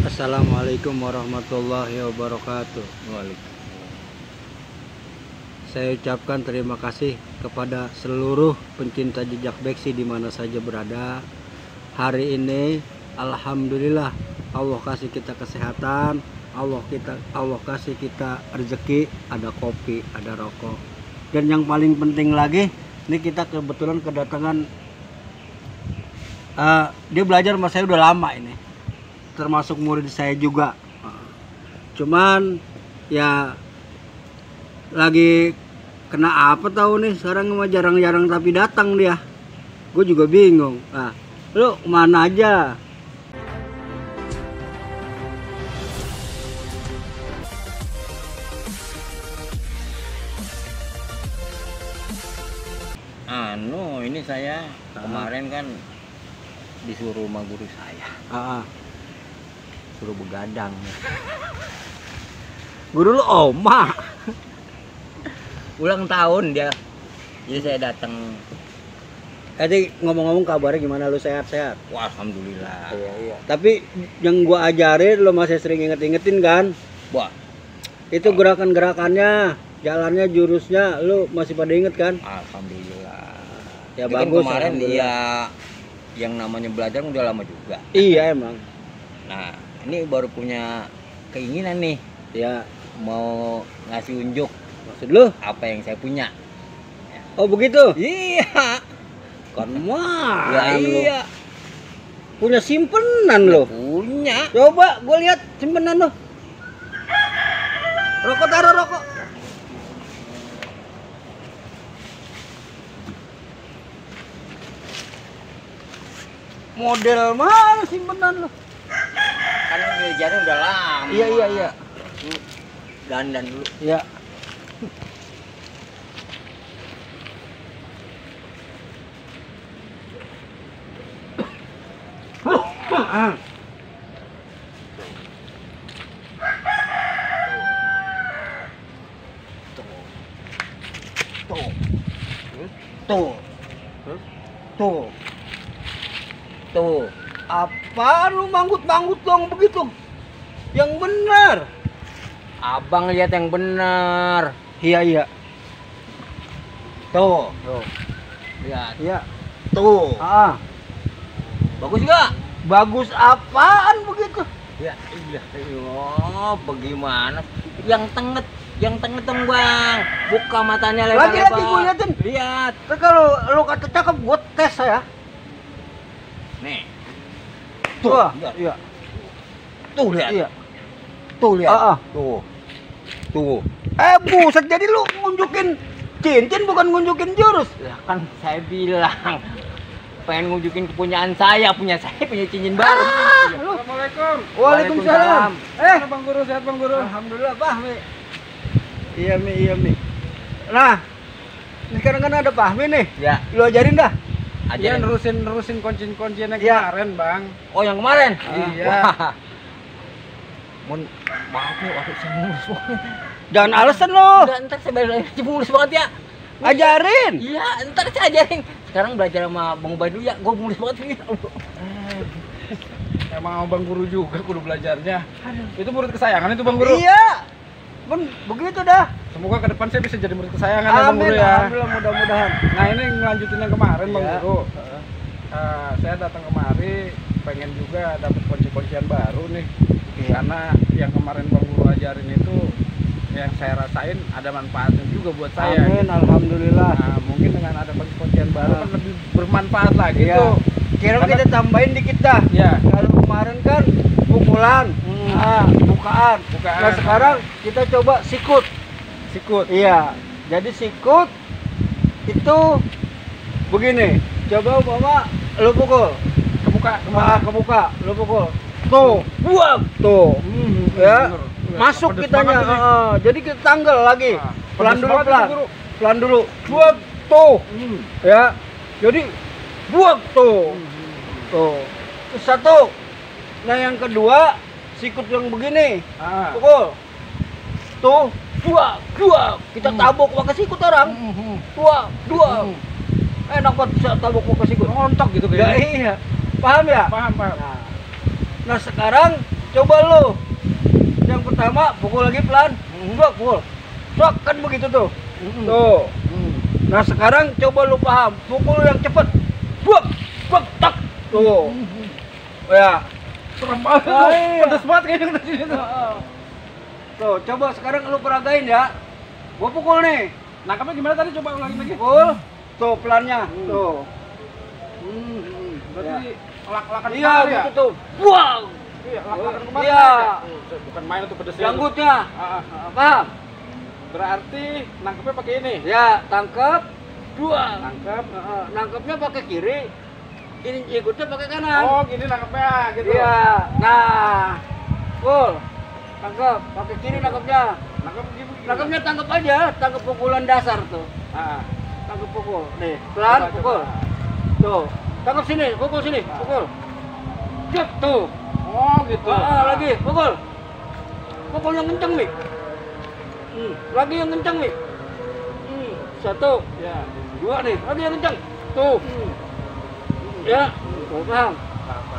Assalamualaikum warahmatullahi wabarakatuh. Saya ucapkan terima kasih kepada seluruh pencinta jejak beksi di mana saja berada. Hari ini alhamdulillah Allah kasih kita kesehatan, Allah kasih kita rezeki, ada kopi, ada rokok. Dan yang paling penting lagi, ini kita kebetulan kedatangan dia belajar sama saya udah lama ini. Termasuk murid saya juga. Cuman ya lagi kena apa tahu nih, sekarang mah jarang-jarang tapi datang dia. Gue juga bingung. Nah, lu kemana aja? Ini saya kemarin kan disuruh sama guru saya. Suruh begadang. Guru lu Oma. Ulang tahun dia. Jadi saya datang. Jadi ngomong-ngomong kabarnya gimana, lu sehat-sehat? Wah, alhamdulillah. Iya. Tapi yang gua ajarin lu masih sering inget-ingetin kan? Wah, itu gerakan-gerakannya, jalannya, jurusnya lu masih pada inget kan? alhamdulillah. Ya Itu kan bagus. kemarin alhamdulillah. yang namanya belajar udah lama juga. Iya emang. Nah, ini baru punya keinginan nih, Ya, mau ngasih unjuk maksud lu? apa yang saya punya. Oh begitu? Iya. Kan mah. Ya iya. Punya simpenan lo. Punya. Coba gue lihat simpenan lo. Rokok, taruh rokok. Model mana simpenan lo? Kan belajarnya udah lama. Iya. Dandan dulu. Iya. Tuh. Apa lu manggut-manggut dong begitu? Yang benar. Abang lihat yang benar. Iya. Tuh. Lihat. Iya. Tuh. Bagus gak? Bagus apaan begitu? Ya iya. Oh, bagaimana? Yang tenget dong bang. Buka matanya lebar-lebar. Lagi gue liatin. Lihat. Tapi kalau lu kata cakep, gue tes saya. Nih. Tuh. Lihat. Iya. Tuh lihat. Iya. Tuh lihat. Tuh. Tuh. Buset, jadi lu ngunjukin cincin bukan ngunjukin jurus. Lah kan saya bilang pengen nunjukin kepunyaan saya, punya cincin baru. Lu. Assalamualaikum. Waalaikumsalam. Mana Bang Guru, sehat Bang Guru? Alhamdulillah, Pahmi. Iya Mi. Nah, ini sekarang kan ada Pahmi nih. Ya, Lu ajarin dah. Iya, aja. nerusin kuncian yang Iya. kemarin, Bang. Oh, yang kemarin? Iya. Wah. Maaf nih, waduh saya mulus banget. Jangan alasan lo. Udah, ntar saya balik lagi mulus banget ya. Ajarin. Iya, ntar saya ajarin. Sekarang belajar sama Bang Ubay dulu ya, gue mulus banget nih. Emang Bang Guru juga kudu belajarnya. Itu murid kesayangan itu Bang Guru. Iya. Begitu dah. Semoga ke depan saya bisa jadi murid kesayangan ya Bang Amin. Guru ya. Alhamdulillah, mudah-mudahan. Nah, ini ngelanjutin yang kemarin Bang Iya. Guru. Saya datang kemari pengen juga dapat kunci-kuncian baru nih. Iya. Karena yang kemarin Bang Guru ajarin itu yang saya rasain ada manfaatnya juga buat saya. Amin, alhamdulillah. Nah, mungkin dengan ada kunci-kuncian baru kan lebih bermanfaat lagi Iya. tuh. Kira Karena- kita tambahin dikit dah. Ya. Kalau kemarin kan pukulan, bukaan. Bukaan. Nah sekarang kita coba sikut. Sikut. Iya. Jadi sikut itu begini. Coba umpama lu pukul ke muka, lu pukul. Tuh, buang. Tuh. Ya. Bener. Masuk Pedes kitanya. banget ini. Jadi kita tanggal lagi. Nah, Pelan pedes dulu, banget pelan. itu, Guru. Pelan dulu. Buang. Tuh. Ya. Jadi buang tuh. Tuh. Terus satu. Nah yang kedua sikut yang begini. Pukul. Tuh. Dua. Kita tabok pakai sikut orang. Dua. Enak banget bisa tabok pakai sikut. Ngontok gitu Ya kayaknya. iya. Paham ya? Paham. Nah sekarang coba lu. Yang pertama pukul lagi pelan. Sok pukul. Sok kan begitu tuh. Tuh. Nah sekarang coba lu paham, pukul yang cepet. Buak, buak, tak. Tuh. Ya. Serem banget. Iya. Pedes banget kayaknya di sini tuh. Tuh, coba sekarang lu peragain ya. Gua pukul nih. Nangkapnya gimana tadi? Coba ulangin lagi. Pukul. Tuh pelannya. Tuh. Berarti lak-lakan Iya, kemarin ya? betul tuh. Buang. Iya, lak-lakan kemarin. Iya. Ya? Bukan main tuh pedesnya. Janggutnya. Ah, ah. Paham? Berarti nangkepnya pakai ini. Ya, tangkap. Dua. Nangkep. Nangkapnya pakai kiri. Ini ikutnya pakai kanan. Oh, gini nangkepnya gitu. Iya. Nah. Pukul. Tangkap. Pakai kiri nangkapnya. Nangkep gini. Nangkapnya tangkap aja. Tangkap pukulan dasar tuh. Ah. Tangkap pukul. Nih, pelan Coba, pukul. coba. Tuh. Tangkap sini, pukul sini, pukul. Cep tuh. Oh, gitu. Lagi, pukul. Pukul yang kenceng nih. Lagi yang kenceng nih. Satu, Ya. dua nih, lagi yang kenceng. Tuh. Ya, tuh, paham.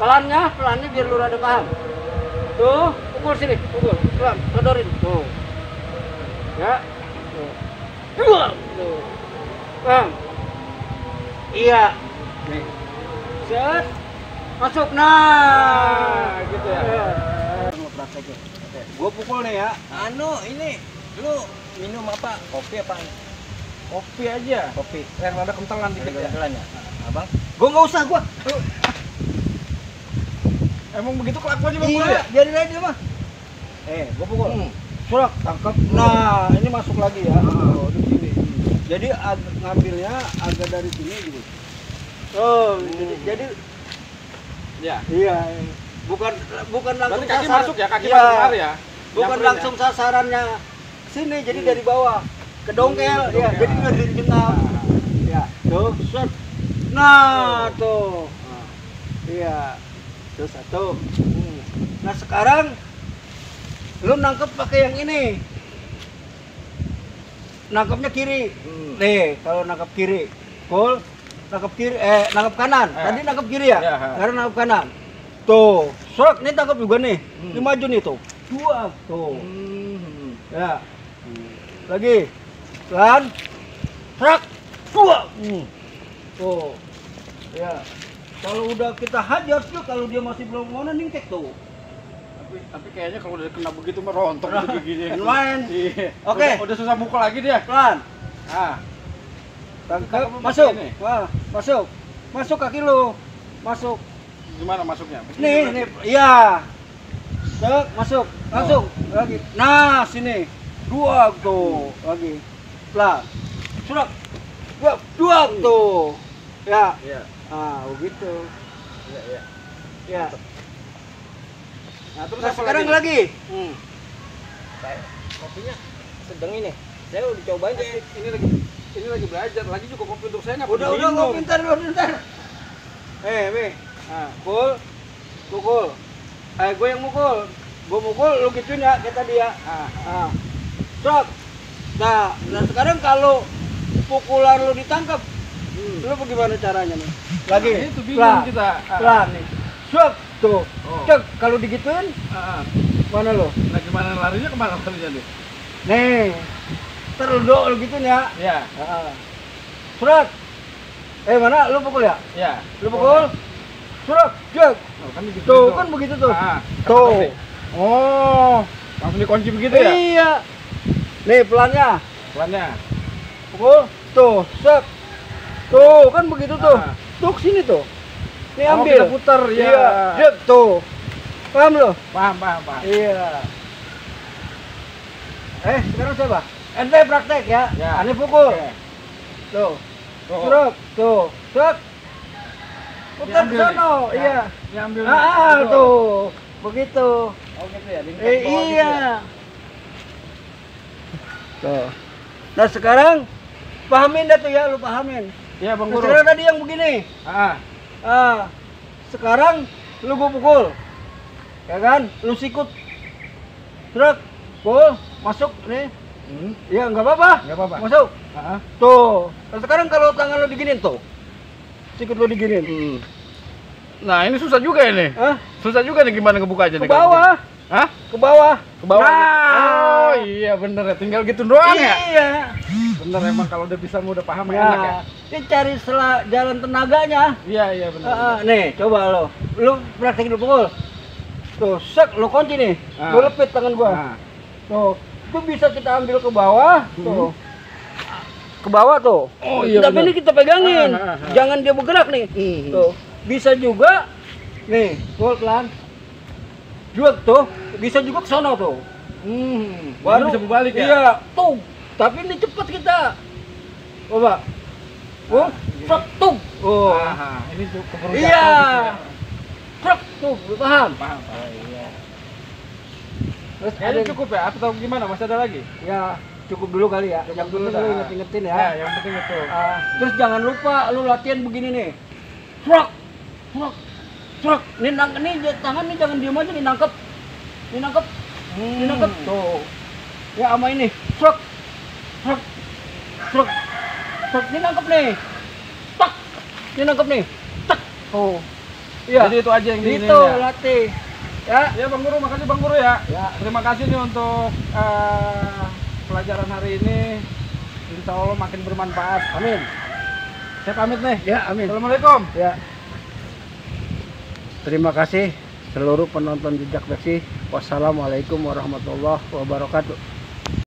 Pelannya biar lu rada paham. Tuh, pukul sini, pukul. Pelan, sodorin. Tuh. Ya. Tuh. Dua. Tuh. Paham? Iya. Nih. Set. Masuk. Nah, gitu ya. Mau praktekin. Oke, gua pukul nih ya. Ini lu minum apa? Kopi apa? Kopi aja. Kopi. Yang rada kentelan dikit ya. Kebetulan ya. Abang. Gua nggak usah gua. Emang begitu kelakuannya Bang Bulu Iya, ya? biarin aja dia mah. Gua pukul. Surak, tangkap. Nah, ini masuk lagi ya. Oh, di sini. Jadi ngambilnya agak dari sini gitu. Oh, jadi Ya. iya. Bukan langsung Berarti kaki sasaran. masuk ya, kaki Iya. masuk kemari ya. Bukan Nyamperin langsung sasarannya sini, jadi dari bawah ke dongkel, ke ya. dongkel. Jadi dari genap. Ya, tuh, set. Nah, tuh. Iya. Tuh satu. Nah, sekarang lu nangkep pakai yang ini. Nangkepnya kiri. Nih, kalau nangkep kiri, pukul, nangkep kiri, nangkep kanan. Tadi nangkep kiri ya? Ya. Sekarang nangkep kanan. Tuh, sok, ini tangkap juga nih. Ini maju nih tuh. Dua, tuh. Ya. Lagi. Pelan. Rak. Dua. Tuh. Ya. Kalau udah kita hajar tuh, kalau dia masih belum mau ningkek tuh. Tapi kayaknya kalau udah kena begitu mah rontok gitu giginya. Lumayan. Iya. Oke. Udah susah mukul lagi dia. Pelan. Ah. Tangkap. Tangkap Masuk. pakai ini. Wah, masuk. Masuk kaki lu. Masuk. Gimana masuknya? Nih, iya. Cek, masuk. Langsung. Lagi. Nah, sini. Dua tuh. Lagi. Pelan. Surak. Dua tuh. Ya. Iya. Ah, begitu. Iya, iya. Ya. Nah, terus Nah, apa sekarang lagi. Kopinya sedang ini. Saya udah cobain deh. Ini lagi belajar. Lagi juga kopi untuk saya nggak Udah, perlu gua minum. pintar. Mi. Nah, pukul. Gue yang mukul. Gue mukul, lu gituin ya, kayak tadi ya. Nah, stop. Nah, sekarang kalau pukulan lu ditangkap, lu bagaimana caranya nih? Lagi, Nah, itu bingung kita. pelan nih. Stop, tuh. Oh. Cek, kalau digituin, mana lu? Nah, gimana larinya kemana larinya nih? Nih, terlalu lu gituin ya. Iya. Surat. Mana? Lu pukul ya? Iya. Lu pukul. Surat, cek. Oh, kan begitu. Tuh, kan begitu tuh. Tuh. Oh, langsung dikunci begitu ya? Iya. Nih pelannya. Pelannya. Pukul. Tuh, set. Tuh, kan begitu tuh. Ah. Tuh sini tuh. Nih Oh, ambil. kita putar, ya. Iya. Jep, tuh. Paham lo? Paham. Iya. Sekarang coba. Ente praktek ya. Ya. Ane pukul. Oke. Tuh. Tuh. Surup. Tuh. Set. Putar ke Diambil nih. sono. Ya, Iya. diambil. Tuh. Begitu. Oh gitu ya, lingkar bawah gitu Iya. ya? Tuh. Nah sekarang pahamin dah tuh ya, lu pahamin. Iya Bang Nah, Guru. sekarang tadi yang begini. Sekarang lu gua pukul. Ya kan? Lu sikut. Truk. Pukul, masuk nih. Iya, enggak apa-apa. Nggak apa-apa. Masuk. Ah. Tuh. Nah, sekarang kalau tangan lu diginin tuh. Sikut lu diginin. Nah ini susah juga ini. Hah? Susah juga nih gimana ngebukanya Ke nih. kalau bawah. Hah? Ke bawah. Ke bawah. Nah. Gitu. Oh iya bener ya, tinggal gitu doang ya. Iya. Bener emang kalau udah bisa udah paham Ya. enak ya. Ini cari jalan tenaganya. Iya bener. Nih, coba lu praktekin dulu pukul. Tuh, sek, lu kunci nih. Lu lepit tangan gua. Nah. Tuh, itu bisa kita ambil ke bawah. Tuh. Ke bawah tuh. Oh iya. Tapi bener. ini kita pegangin. Ah. Jangan dia bergerak nih. Tuh. Bisa juga nih, gua pelan. Juga tuh, bisa juga ke sana tuh. Baru bisa berbalik ya. Iya, tuh. Tapi ini cepat kita. Coba. Oh, sok tuh. Oh. Ini tuh keburu jatuh Iya. gitu ya. Truk tuh, lu paham? Paham. Oh, iya. Terus Kayaknya cukup ya, atau gimana? Masih ada lagi? Ya, cukup dulu kali ya. Cukup Yang dulu penting dah. lu inget-ingetin ya. Ya, yang penting itu. Terus jangan lupa lu latihan begini nih. Truk. Truk. Truk. Ini tangan nih jangan diem aja nih, nangkep. Ini nangkep. Ini nangkep. Tuh. Ya sama ini. Truk. Truk. Truk. Truk. Ini nangkep nih. Tak. Ini nangkep nih. Tak. Oh. Iya. Jadi itu aja yang diinin Itu ya. latih. Ya. Ya Bang Guru, makasih Bang Guru ya. Ya. Terima kasih nih untuk pelajaran hari ini. Insya Allah makin bermanfaat. Amin. Saya pamit nih. Ya, amin. Assalamualaikum. Ya. Terima kasih seluruh penonton Jejak Beksi. Wassalamualaikum warahmatullahi wabarakatuh.